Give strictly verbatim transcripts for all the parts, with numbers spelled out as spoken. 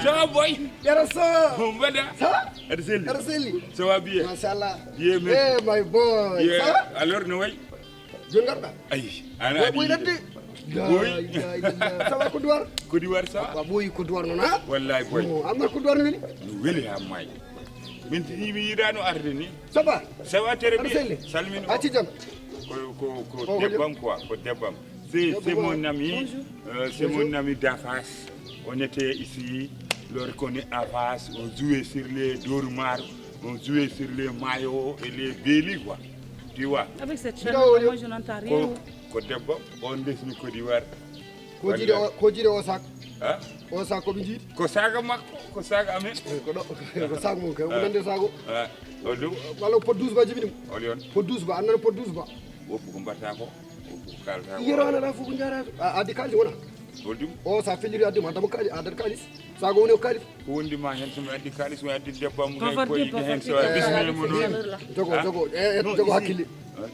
Ça va, boy? Yara so. Mbaɗa. Ça va? Aɗa selli? Aɗa selli? Ça va bien? Machallah. Bien, merci. Eh, my boy. Yeah. Ça va? Alors, no wayi? Joni ngarɗa? Ayi, ana boy, adi boy yiide. Ladde. Boy. La ilaha illallah. Ça va, Côte d'Ivoire? Côte d'Ivoire, ça va? Wa ɓooyi Côte d'Ivoire noon, ha? Wallahi, boy. Oh, amma Côte d'Ivoire weli? No weli ha maayi. Min tini mi yiɗano arde ni. Ça va? Ça va, très bien. Aɗa selli? Salmini. Acci jam. Ko, ko, ko debbam quoi, ko debbam. C'est, c'est mon ami, euh, c'est mon ami d'Afas. On était ici, lorsqu'on est à Fas, on jouait sur les dormars, on jouait sur les maillots et les bélis, quoi. Tu vois? Avec cette chaîne, moi, je n'entends rien. Ko, ko debbo, on ndesni Côte d'Ivoire. Ko jiiɗe o, ko jiiɗe o sac. Ha? O sac ko ɓe jiiɗi? Ko sac makko, ko sac amen. Eh, ko ɗo, ko sac mum kay, wonande sac o. Ah, o ɗum. Walla pot douze ba jibini mo. Oli on. Pot douze ba, annana pot douze ba. Woppu ko mbatta ko. Yero ana la fuku njara. A, addi kaalis wona. Holdum. O sa felliri addi ma damo kaalis, addat kaalis. Sago woni o kaalis. Ko wondi ma hen, so mi addi kaalis, mi addi debbo am, kay koy hen, so a bismil mo non. Jogo, jogo, eh, eh, jogo hakkille.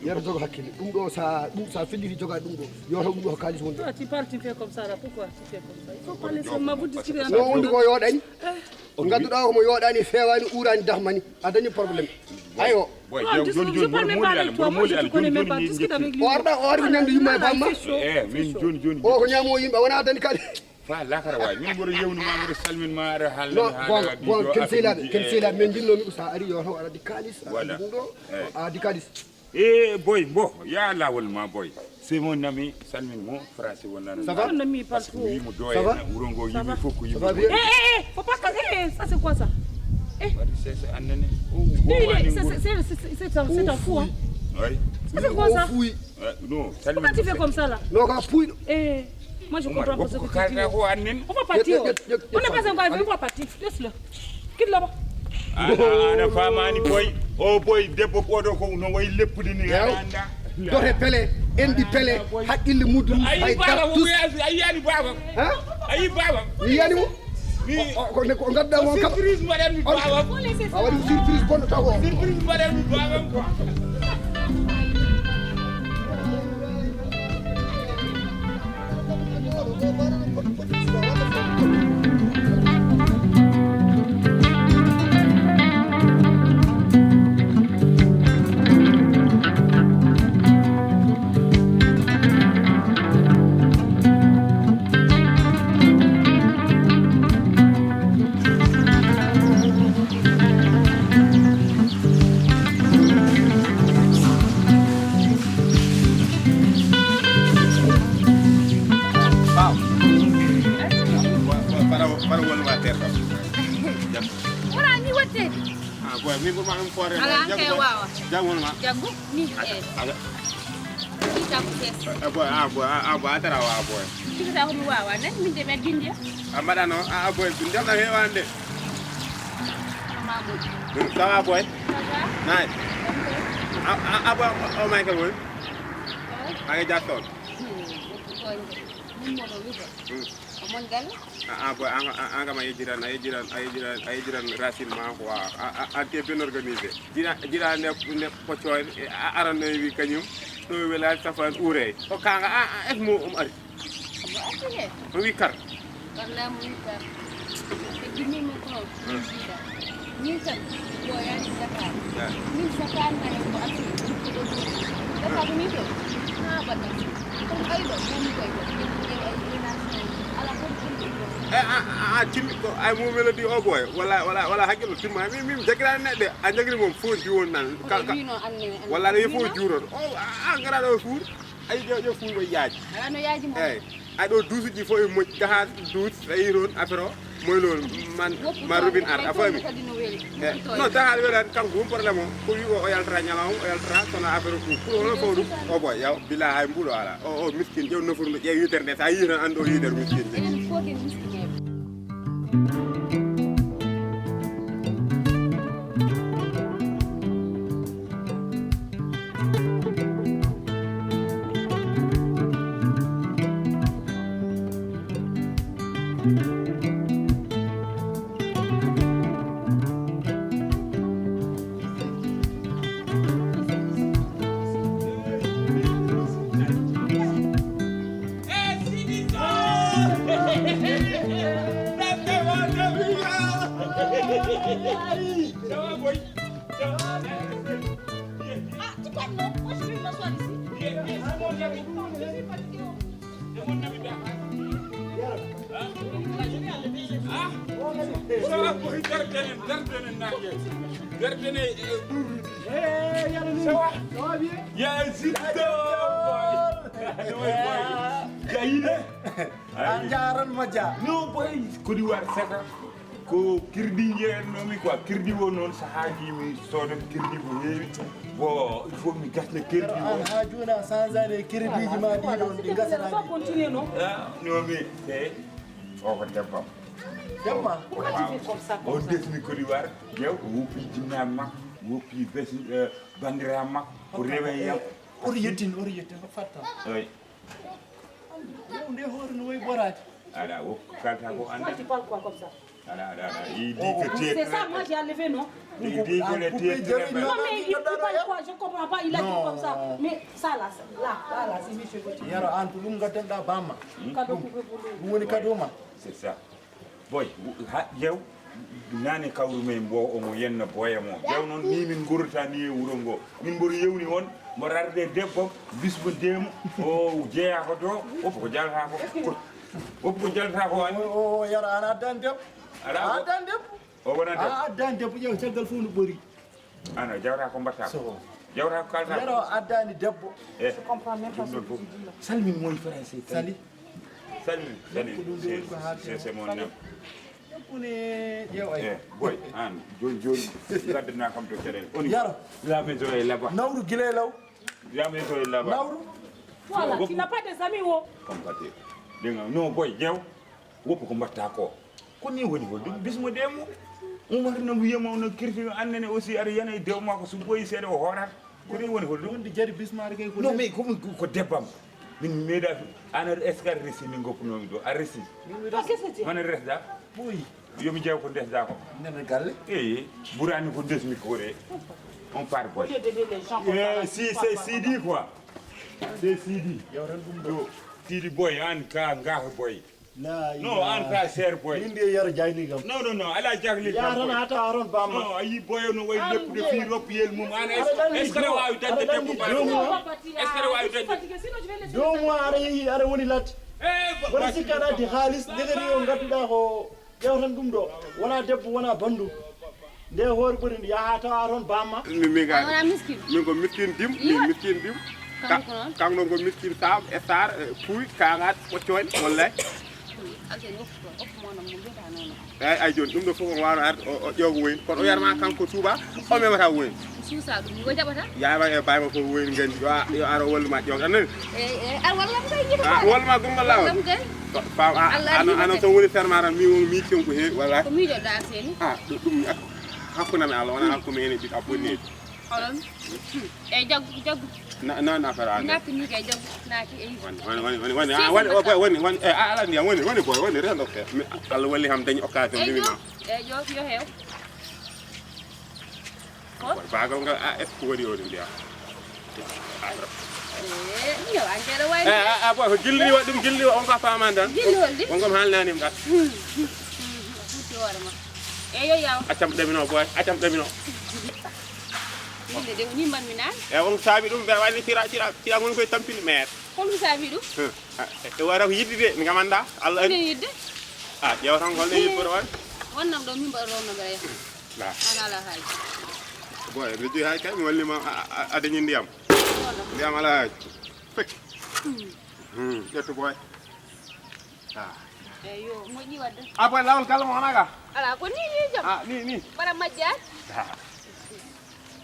Yero jogo hakkille. Ɗum ɗo sa, ɗum sa felliri joga ɗum ɗo. Yo to ɗum ɗo ko kaalis woni. Toi, tu parles, tu fais comme ça là. Pourquoi tu fais comme ça? Il faut parler seulement, vous discutez entre vous. No wondi ko yoɗani. Ngadduɗa omo yoɗani, fewani, urani, dahmani. A dañi problème. Ayo. Boy, non, joni, joni, je parle même pas avec toi. Moi, je te connais même pas. Discute avec lui. O arɗa, o ari ko ñamde yumma e bamma. Eh, min joni, joni. O ko ñamo yimɓe, wona adani kadi. Fa lakara waay. Min mboɗo yewni ma, mboɗo salmin ma, aɗa haalna mi haala. Bon, ken sehilaɓe, ken sehilaɓe, min jinnomi ko sa ari yo taw aɗa addi kaalis, aɗa addi ɗum ɗo, a addi kaalis. Eh, boy, mbo, ya lawol ma, boy. C'est mon ami, salmin mo, français wonano. Ça va? Mon ami, parce que wi mo doye na wuro ngo yimɓe fof ko yimɓe. Ça va bien? Eh, eh, eh, faut pas casser. Eh, ça c'est quoi ça? Eh. Waɗi sese annene. Oh, c'est, c'est, c'est, c'est un fou, hein. Oui. Ça c'est quoi ça? Non, pourquoi tu fais comme ça là? Non, ka puy. Eh. Moi, je comprends pas ce que tu dis. On va partir. On n'est pas encore arrivé, on va partir. Laisse-le. Quitte là-bas. Ana famani boy. O boy, debbo oɗo ko no wayi leppude ni. Dote pele, endi pele, haqqille muɗum hay gattus. A yiyani babam? Ha? A yi babam? Yiyani mo? Ko ne ko gadda mo kam. Surprise mbaɗanmi babam. A waɗi surprise bonɗo taw o. Surprise mbaɗanmi babam quoi. Waaw. Fara, fara wonma terɗo. Wona ni watte. Ah, boy, min ko ma ɗum foore. Ala an kay wawa. Jam wonma. Jaggu ni. Ala. Ɓiy kanko fees. A boy, a boy, a boy, a tara wa boy. Tigata ko mi wawa, ne? Min de mi bindiya. A mbaɗano, a boy, bindam na heewande. Hono ma moƴƴi. Hmm, ça va boy? Ça va? Nice. A, a, a boy, o, o Michael boy? Oy. A ngi jattoon? Hmm, ko toñde. Min mo ɗo wiɗo. Hmm. O mon galle? A, a boy, an, an, an kam a yejjiran, a yejjiran, a yejjiran, a yejjiran racine ma quoi. A, a, an te bien organisé. Jira, jira nde, nde poccoy, a, aran no wi kañum. Ɗo wela safan ure. O kanga, a, a, es mo um ari. Mo arti he. Mo wi kar. Walla mo wi kar. E jinni mo ko. Hmm. Min kam, ko yani Dakar. Ya. Min Dakar na ko arti. Dakar mi to. Ha bata. Ko ay do, mo mi koy do. Ala ko ko. E, a, a, a, timmi ko, ay mo melodi o boy. Wala, wala, wala hakkilo timma. Mi, mi jagira neɗɗo. A jagiri mo fo diwon nan. Ka, ka. Wala ye fo juron. O, a, a gara do fuur. Ay, ƴeew, ƴeew fuuy mo yaaji. Aɗa no yaaji mo. Eey. Ay, ɗo duusuji fof e moƴƴi. Taha duus, tawi toon affaire o, moy noon, man, ma robin ar, a faami? Kadi no weli. Eey. Non, taha welani, kanko woni problème o. Ko wi o, o yaltata ñalawma, o yaltata, kono affaire o ɗum. Pour o, fof ɗum. O boy, yaw, billahi, hay mbuɗo ala. O, o miskin, ƴeew nofuru ndu, ƴeew yitere nde, sa yii tan anndu o yitere miskin nde. Enen fof ken miskineeɓe. Ça va, boy? Ça va? Ah, tu parles non? Moi, je vais m'asseoir ici. Bien, bien, c'est mon ami. Je suis fatiguée. C'est mon ami d'affaires. Hein? Ah, ça va, boy? Dardenen, dardenen, nage. Dardenen, eh, ça va? Ça va bien? Yeah, zip, boy. Boy, boy. Jaayɗo. A jaaran ma ja. No boy, Côte d'Ivoire seka. Ko crédit jeyannomi quoi, crédit o noon sahaaji mi soodat crédit ko heewi. Bon, il faut mi gasna crédit o. An ha jooni a sanzani e crédit ji ma ɗi ɗon ɗi gasanaɗi. Ah, no mi, eh, o ko debbam. Debbo? Pourquoi tu fais comme ça, comme ça? O desni Côte d'Ivoire, ƴeew, o woppi jinnaɓe makko, o woppi besi, eh, bandiraɓe makko, ko rewe yam. Oto yettin, oto yettin, ko fatta. Oui. Yo, nde hoore no wayi boraade. Aɗa woppa kalta ko anda. Pourquoi tu parles quoi comme ça? Aɗa, aɗa, aɗa. Il dit que tu es très belle. C'est ça, moi j'ai enlevé, non? Il dit que tu es très belle. Non, mais il dit pas quoi, je comprends pas, il a dit comme ça. Mais ça là, là, là, là, c'est mes cheveux. Yaro, an ko ɗum gaddanɗa bamma. Kado ko ɓe bulu. Ɗum woni kado ma. C'est ça. Boy, ha, ƴeew, nane kawru men mbo omo yenna boya mo. Ƴeew noon, ni min ngurata ni e wuro ngo. Min mboɗo yewni on, mboɗo arde debbo, bismo deemo, o jeeya ko to, woppu ko jalata ko. Woppu ko jalata ko, an. O, o, o, yaro, an addani debbo. Ala ko. A addani debbo. O wona debbo. A addani debbo, ƴeew, caggal fof no ɓori. Ano, jawta ko mbatta ko. So. Jawta ko kalta ko. Yaro addani debbo. Eh. Je comprends même pas ce que tu dis là. Salmin moy français. Sali. Salmin, Salmin. C'est, c'est, c'est mon nom. Kone ƴeew ay. Eh, boy, an, joni, joni, gaddana kam to caɗeele. On. Yaro. La maison est là-bas. Nawru gila e law. La maison est là-bas. Nawru. Voilà, tu n'as pas des amis, oh. Compatible. Dégg nga, non, boy, ƴeew. Woppu ko mbatta ko. Ko ni woni holɗum? Bismo demo. Umar no wiyama no kirti, annene aussi aɗa yana e dew makko, so ɓooyi seeɗa o hoorata. Ko ni woni holɗum? Wonde jari bismaade kay ko. Non, mais ko, ko, ko debbam. Min meeɗa, an aɗa, est-ce que aɗa resi min goppunomi ɗo? A resi? Min mi resi. Hono resda? Ɓooyi. Yomi ƴeew ko ndesda ko. Nana galle? Eyi, ɓurani ko ndesmi ko de. On part boy. Au lieu d'aider les gens comme ça, là, eh, si, c'est Sidi quoi. C'est Sidi. Yo, tan ɗum ɗo. Yo, Sidi boy, an ka, nga boy. No, an ka, cher boy. Min de yaro jahli kam. Non, non, non, ala jahli kam. Ya tan boy. Hata aron bamma. Non, ayi boy no way leppude fi roppiyel mum. An est-ce que aɗa waawi dañde debbo ba? Deux mois. Est-ce que aɗa waawi dañde? Deux mois aɗa yehi, aɗa woni ladde. Eh, ba-, wona sikka aɗa addi haalis, ndegari o ngadduɗa ko ƴeew tan ɗum ɗo. Wona debbo, wona bandu. Nde hoore ɓuri ndi yaha tawa toon bamma. Min, min ga-, a wona miskin? Min ko miskin dim, min miskin dim. Kanko noon? Kanko noon ko miskin saam, e saar, e puuy, kaŋat, ɓoccoñ, wallay. Aljani, woppu, woppu mo noon, mo mbiyata noon. Eey, ay jooni, ɗum ɗo fof o waawno arde, o, o ƴeewa ko woni. Kono o wiyata ma kanko ko tuuba, o memata ko woni. Suusa ɗum, mi ko jaɓata? Yaama e baay ma fof woni nganndi. Yo a, yo ara wallu ma ƴoog. Anan? Eyi, eyi. Ar wallam kay jiɗo. Ah, wallu ma gumba lawol. Wallam kay. Faam, ah, Allah ano, ano so woni ferma tan, mi won, mi cenku he, wala. Ko miijo ɗa seni? Ah, ɗum, ɗum hakkunde men Allah, wona hakkunde men e ɓiɗɗo, a bonni. Onon? Eyi, jaggu, jaggu. Na, na, na fera. Naati ni kay jaggu, naati, eyi. Woni, woni, woni, woni, woni, ah, woni, woni, woni, woni, eh, ah, ala ndiyam, woni, woni, boy, woni, rendo ke. Mi, Allah walli ham dañi occasion, eyi, mi ma. Eyi, yo, yo heew. Ko? Boy, baagal ngal, ah, est-ce que waɗi o ɗum mbiya? Eh, yo, an kay ɗo waɗi. Eh, ah, ah, boy, ko gilli waɗi ɗum, gilli on ko a faamaani tan. Gilli holɗi? On ko mi haalnaani ɗum ɗa. Hmm, hmm, hmm, hmm, a futti hoore ma. Eh, yo yaw. Accam ɗamino, boy, accam ɗamino. Min de, de, ni mban mi naan. Eh, on saabi ɗum, mbeɗa waɗi cira, cira, cira ngon koye tampini meer. Holɗum saabi ɗum? Hmm. Ah, e wara ko yidde de, ngam annda, Allah anndi. Holɗum yidde? Ah, ƴeewa tan ko holɗum yiɗi pour wan. Wonnam ɗo min mbaɗa ronno mbeɗa yaha. La. An ala haaji. Boy, mi joyi hay kay, mi walli ma, a, a, a dañi ndiyam. Wala. Ndiyam ala haaji. Fek. Hmm. Hmm, ƴettu boy. Ah. Eyo, moƴƴi wadde. Ah, boy, lawol kala mo wona ga? Ala, ko ni, ni jam. Ah, ni, ni. Mbaɗa majjaa? Ah.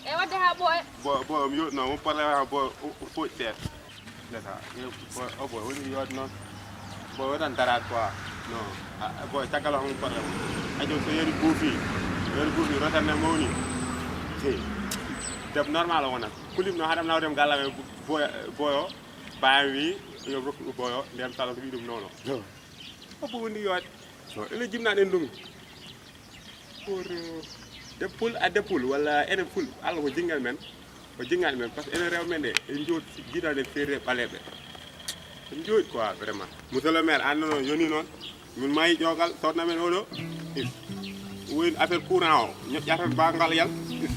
E wadde ha ɓooya. Boy, boy, mi yoɗno, mo parle ha boy, o, o foƴ seeɗa. Ndeeta, boy, o boy, woni yoɗ noon. Boy, wotan daraat quoi. Non. Ah, boy, caggal o hamo parle. Ajo, so yeri buufi. Yeri buufi, rotan ne mawni. Hey. Deb normal o wonat. Kulim no haɗam nawdem gallamen boy, boy o. Bayan wi, yo rokku boy o. Ndem sala ko wi ɗum nono. Obo wondi yowaade. So ene jimnaɗen ɗum. Pour, eh, debbo pul a debbo pul walla enen pul, Allah ko jingal men. Ko jingal men, parce que enen rewɓe men ɗe en jooɗi giɗaɗen feere ɓaleeɓe. En jooɗi quoi, vraiment. Monsieur le maire, an noon yoni noon. Min maayi ƴoogal, sodna men oɗo. Is. Woyin affaire courant o, ñoƴƴata bangal yal. Is.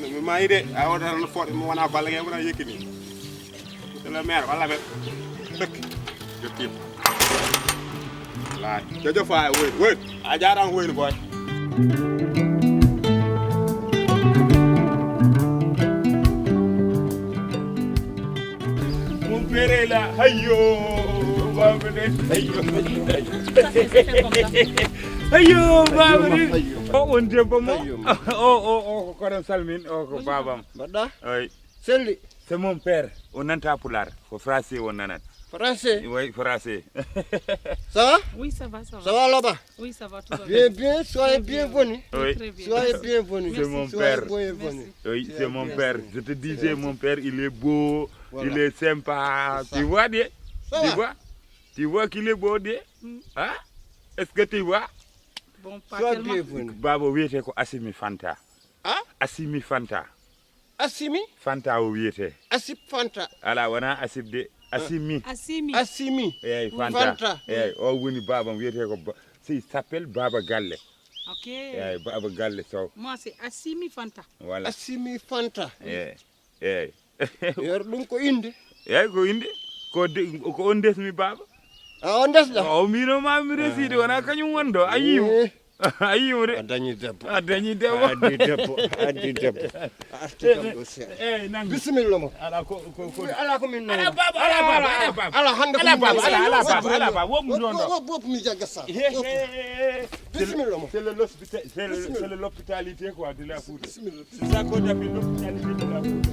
Min maayi de, a oɗo tan no fooɗe mo wona balle, wona yekkini. Monsieur le maire, walla ɓe. Fekk. Jottiima. Laay. Jojo faay, woy, woy. A jaaraama, woy no boy. Mon père est là. Hayyo, baaba de. Hayyo. Hayyo, baaba de. O on debbo mo. Hayyo. O, o, o, ko koɗo salmin, o ko baabam. Mbaɗɗa? Oy. Selli. C'est mon père. O nanta pulaar. Ko français o nanat. Français? Oui, français. Ça va? Oui, ça va, ça va. Ça va là-bas? Oui, ça va, tout va bien. Bien, bien, soyez bienvenue. Oui. Très bien. Soyez bienvenue. C'est mon père. Soyez bienvenue. Oui, c'est mon père. Je te disais, mon père, il est beau, il est sympa. Tu vois, Dieu? Tu vois? Tu vois qu'il est beau, Dieu? Hein? Est-ce que tu vois? Bon, pas tellement. Soyez bienvenue. Baaba wiyetee ko Asimi Fanta. Ah? Asimi Fanta. Asimi? Fanta o wiyetee. Asip Fanta. Alaa, wonaa Asip de. Asimi. Asimi. Asimi. Eeyi, Fanta. Fanta. Eeyi, o woni baabam wiyetee ko ba-, se il s'appelle Baaba Galle. Ok. Eeyi, Baaba Galle Sow. Moi, c'est Asimi Fanta. Voilà. Asimi Fanta. Eeyi, eeyi. Yer ɗum ko innde? Eeyi, ko innde. Ko de, ko on ndesmi baaba. A on ndesɗa? O mbino ma mi resiide, wonaa kañum woni ɗo. A yii mo. Eh. A yii mo de. A dañi debbo. A dañi debbo. A addi debbo. A addi debbo. A arti kam ɗo seeɗa. Eeyi, nanngu. Bisimilla mo. Alaa ko, ko, ko. Alaa ko min nani. Alaa baaba, alaa baaba, alaa baaba. Alaa hannde ko min nani. Alaa baaba, alaa baaba, alaa baaba. Wo ɗum ɗon ɗo. Wo, wo, wo, mi jagga sa. He, he, he, he. Bisimilla mo. C'est le, c'est le l'hôpital, c'est le, c'est le l'hôpitalité quoi de la Fouta. Bisimilla. C'est ça qu'on appelle l'hôpitalité de la Fouta.